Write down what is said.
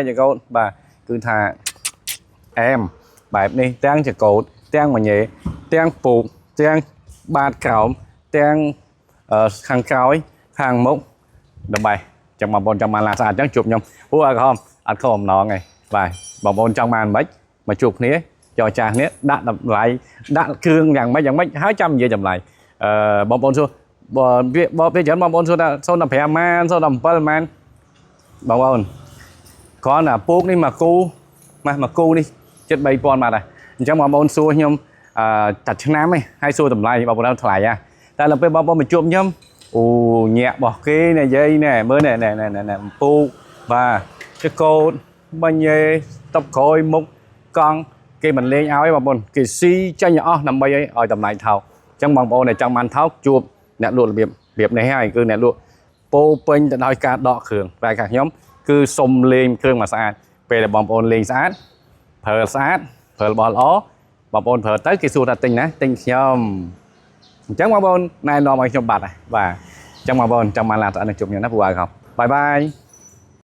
ចកោតបាទគឺថាអែមបែបនេះទាំងចកោតទាំងមញ៉េទាំងពូកទាំងបាតក្រោមទាំងខាងក្រោយខាងមុខដើម្បីចាំបងប្អូនចង់បានឡានស្អាតអញ្ចឹងជួបខ្ញុំព្រោះអាក្រហមអត់ខុសអំណងឯងបាទបងប្អូនចង់បានមិនមកជួបគ្នាចរចាគ្នាដាក់តម្លៃដាក់គ្រឿងយ៉ាងម៉េចយ៉ាងម៉េចហើយចាំនិយាយតម្លៃអឺបងប្អូនសួរបើវាបើពេលច្រើនបងប្អូនសួរថា015ម៉ាន017ម៉ានបងប្អូនគ្រាន់តែពូកនេះមកគូមកគូនេះជិត3000បាត់ហើយអញ្ចឹងបងប្អូនសួរខ្ញុំអឺតែឆ្នាំឯងហើយសួរតម្លៃបងប្អូនថ្លៃហ่ะតែដល់ពេលបងប្អូនមកជួបខ្ញុំអូញាក់របស់គេណែយាយណែមើលណែណែណែណែពូកបាទចកោតបាញ់េតបក្រោយមុខកង់គេមិនលេងឲ្យបងប្អូនគេស៊ីចេញឲ្យអស់ដើម្បីឲ្យតម្លៃថោកអញ្ចឹងបងប្អូនដែលចង់បានថោកជួបអ្នកលក់របៀបរបៀបនេះហើយគឺអ្នកលក់ពោពេញទៅដោយការដកគ្រឿងតែខាងខ្ញុំគឺសុំលេងគ្រឿងមកស្អាតពេលដែលបងប្អូនលេងស្អាតប្រើស្អាតប្រើរបស់ល្អបងប្អូនប្រើទៅគេសួរថាទិញណាទិញខ្ញុំអញ្ចឹងបងប្អូនណែនាំឲ្យខ្ញុំបាត់ហើយបាទអញ្ចឹងបងប្អូនចង់បានឡានស្អាតនឹងជួបខ្ញុំណាពូអើខំbye bye.